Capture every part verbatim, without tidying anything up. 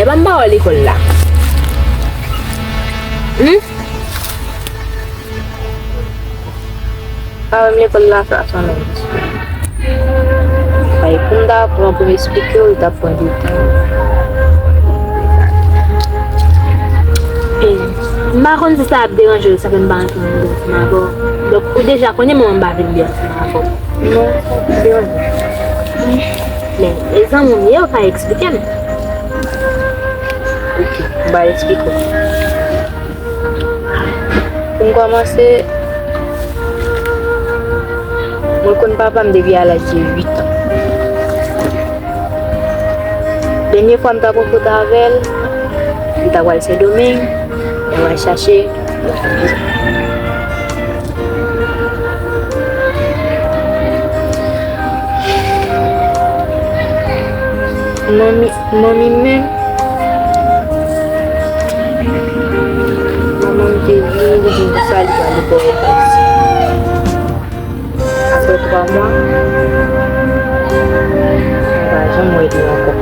Ban m ba w lekòl la. Hmm? Pa wè m lekòl la, sa, sa menm. Ay, pou m ta pran pou m esplike w, li t ap pran de tan. E, m pa konn si sa ap deranje w, sa fè m pa antre nan dosye avè w. Donk, ou deja konnen mwen, m pa vin dosye avè w. Non, sa pa deranje. Men, e zanmi w m ye, ou ka eksplike m. Ok, m va eksplike w. Pou m kòmanse, mwen konn papa m depi a laj de uit an. Dènye fwa m t ap rankontre avè l, li t ap al Sendomeng, li t ap al chache. Manmi, manmi m menm, manman m te vini, li di m sa li pral lekòl Pòtoprens. Apre twa mwa, m pa janm wè li ankò.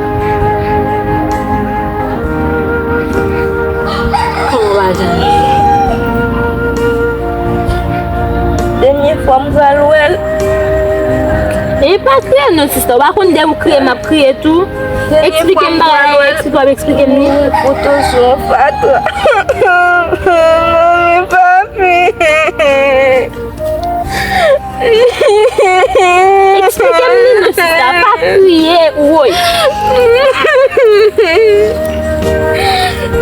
Kòman w pa janm wè l? Dènye fwa m pral wè l. E pa kriye non, sista. Ou pa konn depi ou kriye, m ap kriye tou. Eksplike m bagay la, eksplike w ap eksplike m li. Foto sou yon fatra. Manmi, papi. Eksplike m li non, sista, pa kriye, woy.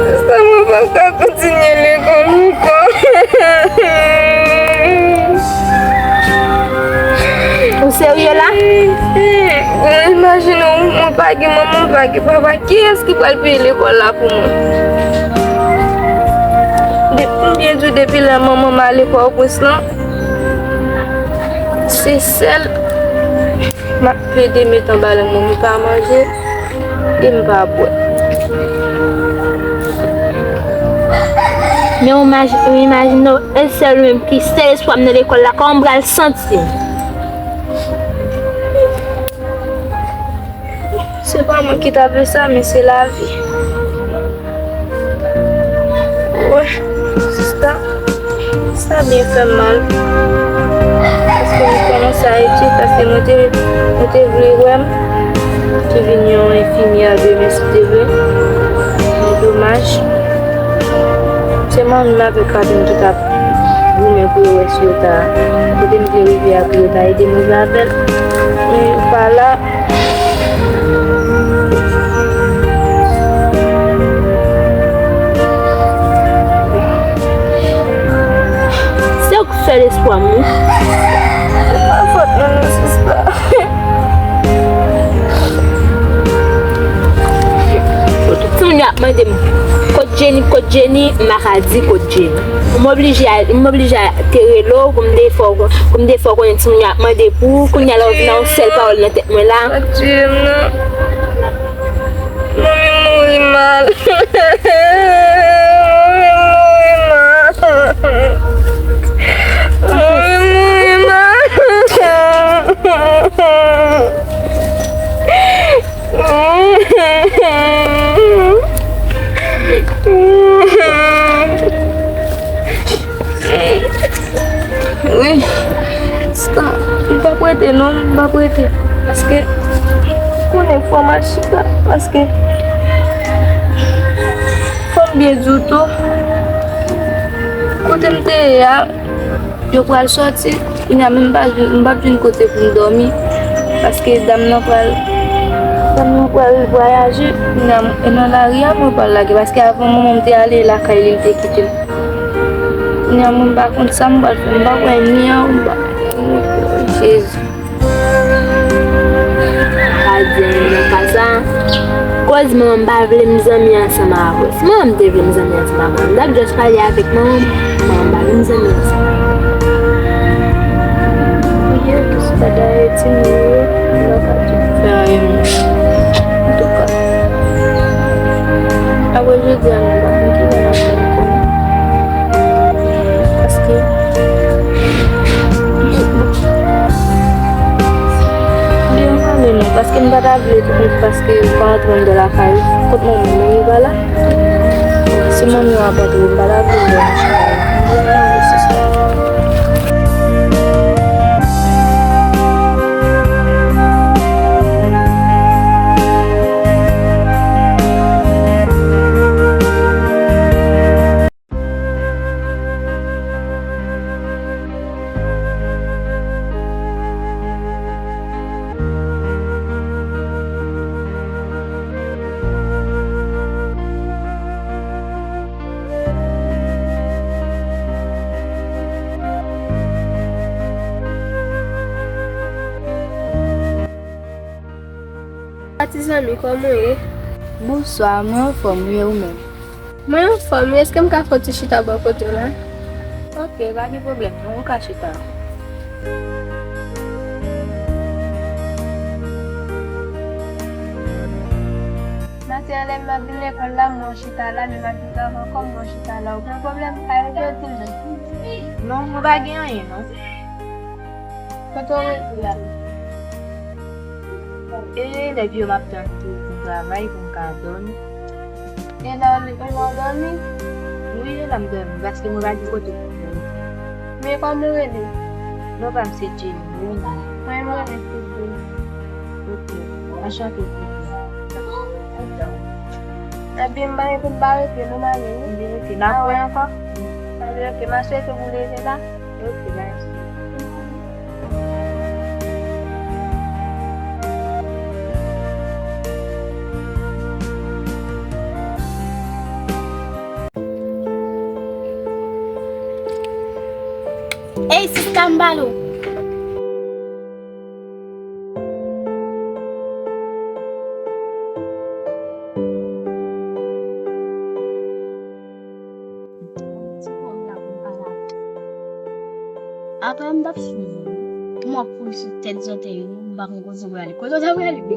Sista, mwen p ap ka kontinye lekòl ankò. Ou serye la? Mwen imajine w, mwen pa gen manman, mwen pa gen papa, kiyès ki pral peye lekòl la pou mwen? Depi, m byen di w, depi lè manman m ale Pòtoprens lan, se sèl m ap plede met anba lang mwen, m pa manje e m pa bwè. Men w imaj-, w imajine w, e sèl ou menm ki sèl espwa m nan lekòl la, kòman m pral santi m? Se pa mwen ki ta vle sa, men se lavi. Wi, sista, sa byen fè m mal. Paske m konnen sa iti, paske mwen te, mwen te vle wè m, ki vin yon enfimyè demen si te vle. Men domaj, se manmi m avèk papi m ki t ap goumen pou yo wè si yo ta, kote m te rive a, pou yo ta ede m rive avè l. Men yo pa la. Se ou k sèl espwa m wi. Se pa fòt mwen non, sista. Tout moun yo ap mande m, "Kot Jenny? Kot Jenny?" M pa ka di kot Jenny. M oblije al, m oblije al te rele w pou m te fè w, pou m te fè w konnen timoun yo ap mande pou ou. Kounye a la ou vin ak yon sèl pawòl nan tèt mwen la. Pa tiye m non. Manmi m mouri mal. Manmi m mouri mal. Manmi m mouri mal. Wi. Sista, m p ap rete non, m p ap rete. Paske, konnen fò m al chita, paske fò m byen di w tou. Kote m te ye a, yo pral sòti. Kounye a menm m pa jwenn, m p ap jwenn kote pou m dòmi. Paske dam nan pral, dam nan pral vwayaje. Kounye a, e nan lari a mwen pral lage. Paske avan manman m te ale lakay li, li te kite m. Kounye a mwen m pa konn sa m pral fè. M pa kwè ni an, m pa, Jezi. Pa di anyen nan ka sa. Koz manman m pa vle m zanmi ansanm avè w. Si manman m te vle m zanmi ansanm avè w, m t ap just pale avèk manman m. Manman m pa vle m zanmi ansanm avè w. Wi, tout sa dayè ti moun yo, yo pa ka di fè anyen moun. Antouka, apre jodi a, nou pa konn kilè n ap fè ankò. Paske, byen pale non, Paske m pa ta vle tou, paske m pa antre anndan lakay ou. Kot manman w? Manman w pa la? Si manman w ap antre, m pa ta vle wè w nan chita la. M vle wè w, sista. Ti zanmi, kòman w ye? Bonswa, mwen anfòm wi, e ou menm? Mwen anfòm wi, èske m ka fè yon ti chita bò kote w la? Ok, pa gen pwoblèm, non, ou ka chita. Maten an, lè m ap vin lekòl la, m wè w chita la, men m ap vin travay ankò, m wè w chita la. Ou gen pwoblèm? Pa gen, di m non. Non, mwen pa gen anyen, non. Kote w rete a? E, lè vye m ap tann pou, pou travay, pou m ka dòmi. E la, ou, ou dòmi? Wi, e la m dòmi, paske mwen pa gen kote pou m dòmi. Men kòman w rele? Non pa m se Jenny, wi. Mwen, mwen rele Sylvie. Ok, anchante Sylvie. Epi m pa gen pou m pa rete, nou m ale, wi. M vin rete, n ap wè ankò. Ok, m ap swete pou leve la. Ok, mèsi. Ey, sista, m ba l ou. Apa m t ap swiv ou. Kòman pou l sou tèt zòtèy ou, m pa konn kote w prale. Kote w ta prale, be?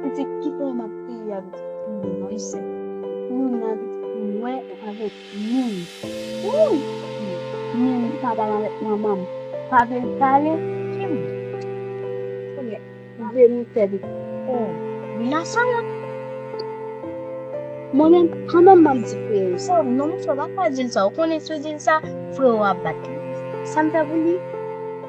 Pitit, kite m ap peye avèk moun nan, wi, sè. Moun nan, pitit, mwen avèk moun. Wouy! Moun ki pa pale avèk manman m. Pa vle l pale. Kim? Kounye a, vle nou fè li. Oh, vin a sa la. Mwen menm, kanmenm, m ap di frè w sa. Non, monchè, w pa ka di l sa. Ou konnen si w di l sa, frè w ap bat li. Sa m fè pou li?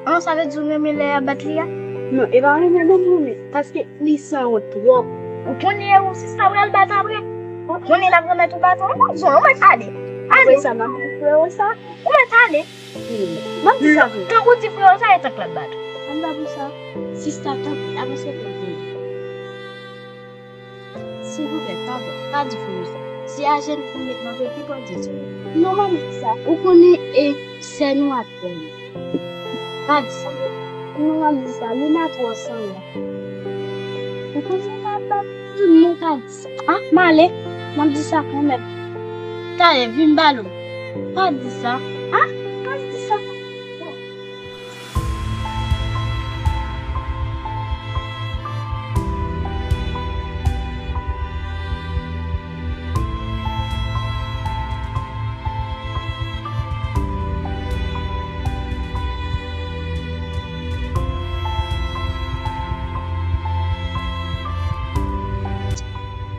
An, sa vle di w renmen lè y ap bat li a? Non, e pa renmen non, m renmen. Paske li sanwont twòp. Ou konnen e ou sista pral bat apre? Ou konnen l ap remèt ou baton? Ou pa bezwen, ou mèt ale. Ale. Apre sa, m ap di frè w sa. Ou mèt ale. M ap di sa vre. Tankou di frè w sa, e tank l ap bat ou. Ann pa pou sa. Sista, tanpri, avanse pou mwen. Silvouplè, padon, pa di frè w sa. Si a jèn fi met nan peyi, Bondye di. Non, pa di sa. Ou konnen e sè nou ak frè nou. Pa di sa. Non, pa di sa. Lina twò sanwont. Ou konnen sa, pa di, non, pa di sa. Ah, m ale. M ap di sa kanmenm. Talè, vin ba l ou. Pa di sa. Ah, pa di sa.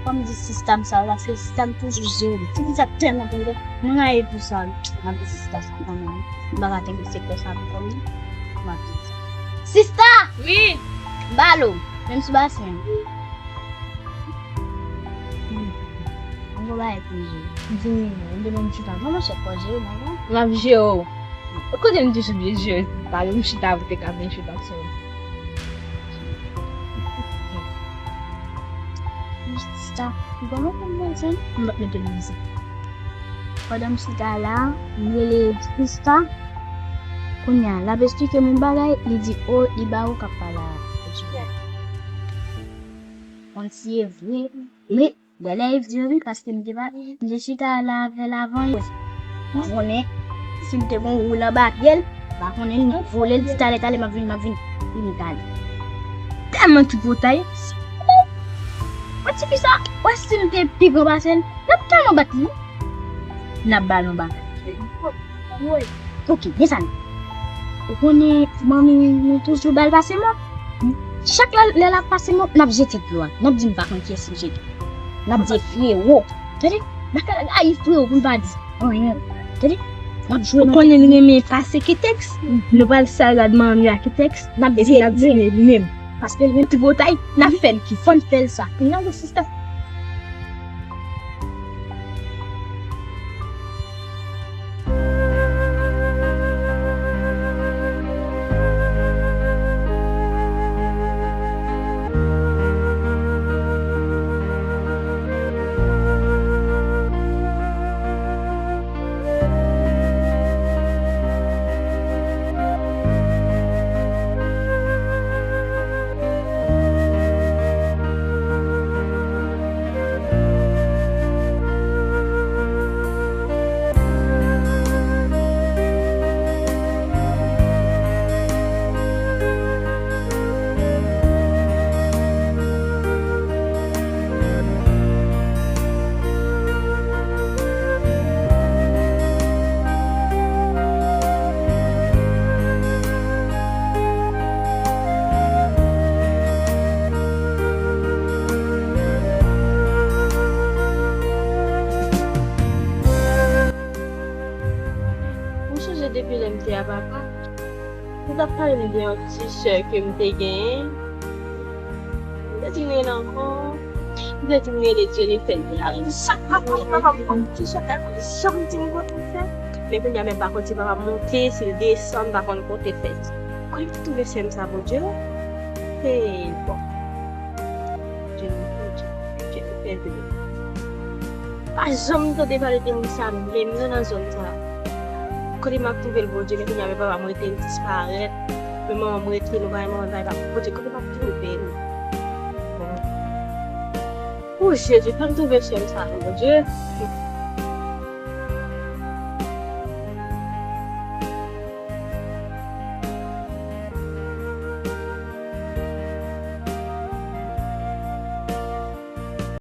Fò m di sista m sa, paske sista m toujou jere m. Ti fi sa tèlman tande, mwen rayi pou sa, wi. M ap di sista sa kanmenm, wi. M pa ka tande sekrè sa pou kò m, non. M ap di sa. Sista! Wi! Ba l ou, menm sou basen an. Mwen gon bagay pou m jere. Di m, m te ban m chita. Non, monchè, fò jere, non, non. M ap jere w. Kote m toujou byen jere, pale m chita, pou te ka byen chita sou. Sista, m konnen pou m bezwen, m ap mete mizik. Pandan m chita la, m rele sista. Kounye a, l ap esplike m yon bagay, li di, o, li ba ou k ap pale a. Konn si e vre, men, Bèlè Eve di wi, paske m te pa, m te chita la avè l avan yè. M pa konnen si m te gon woul anba pye l, m pa konnen, m vole l di talè, talè, m ap vini, m ap vini. Epi m t ale. Tèlman tripotay. Wè ti fi sa, wè si m te pi gran pase l, m t ap tèlman bat li, wi. N ap ba l yon bagay. Woy. Ok, men sa l ye. Ou konnen manmi nou toujou ba l pase mò. Chak lè, lè l ap pase, n ap jete dlo a. N ap di m pa konn kiyès li jete. N ap di frewo. Tande? N ap rayi frewo pou n pa di anyen. Tande? N ap jwe nan konnen l renmen pase Kitex. Nou pral sal rad manmi a Kitex. N ap di l ap di li menm. Paske l gen tripotay, n ap fè l ki fò n fè l sa. N ap sistè. Ou sonje depi lè m te a papa? Ou t ap pale m de yon ti sè ke m te genyen. M te di m rele ankò. M te di m rele Jennifer. Sa papa m, papa m konn ti sè, janm di m kote l fèt. Men kounye a, men pa konn si papa m monte, si l desann, pa konn kote l fèt. Kote m te twouve sè m sa, Bondye? Hey, bon. Jennifer, Jennifer, Jennifer vini. Pa janm tande pale de moun sa menm non nan zòn sa. Kote m ap twouve l, Bondye, men kounye a men papa m rete l disparèt. Men manman m rete, nou pa wè manman m, papa m, Bondye, kote m ap twouve l? O Jezi, fè m twouve sè m sa non, Bondye.